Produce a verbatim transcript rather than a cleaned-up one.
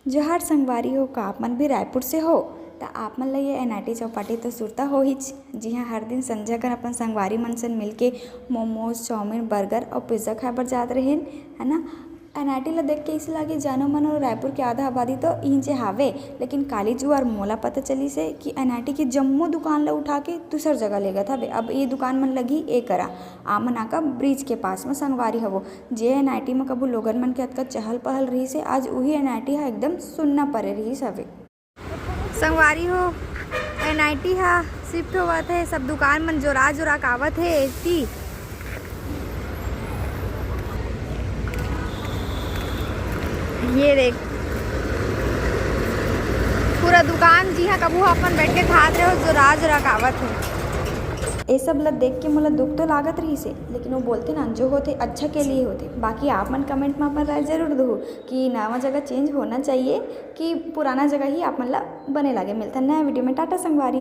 जोहार संगवारी हो, का आप मन भी रायपुर से हो? त आप मन ल ये एनआईटी चौपाटी तो सुरता होहिच, जिहाँ हर दिन संझा कन अपन संगवारी मन सन मिलके मोमोज, चाउमीन, बर्गर अउ पिज्जा खाए बर जात रहेन, है ना? एनआईटी ल देख के इसे लागे जानो मानो रायपुर के आधा आबादी तो इहिंचे हावे, लेकिन काली जुआर मोला पता चलिस हे कि एनआईटी के जम्मो दुकान ल उठा के दूसर जगह लेगत हवे। अब ये दुकान मन लगही ए करा, आमन आका ब्रिज के पास म संगवारी हवो। जे एनआईटी म कभू लोगन मन के अतका चहल पहल रहिस हे, आज उही एनआईटी ह एकदम सुन्ना परे रहिस हवे। संगवारी हो, एनआईटी ह शिफ्ट होवत हे, सब दुकान मन जोरा जोरा कावत हे एती। ये देख, पूरा दुकान जिहाँ कभू अपन बैठ के खात रहे हो, जोरा जोरा कावत हे। ये सब ल देख के मोला दुख तो लागत रहिस हे, लेकिन वो बोलथे ना, जो होथे अच्छा के लिए होथे। बाकी आप मन कमेंट में अपन राय जरूर दहू कि नवा जगह चेंज होना चाहिए कि पुराना जगह ही आप मन ला बने लागे। मिलथन नया वीडियो में। टाटा संगवारी।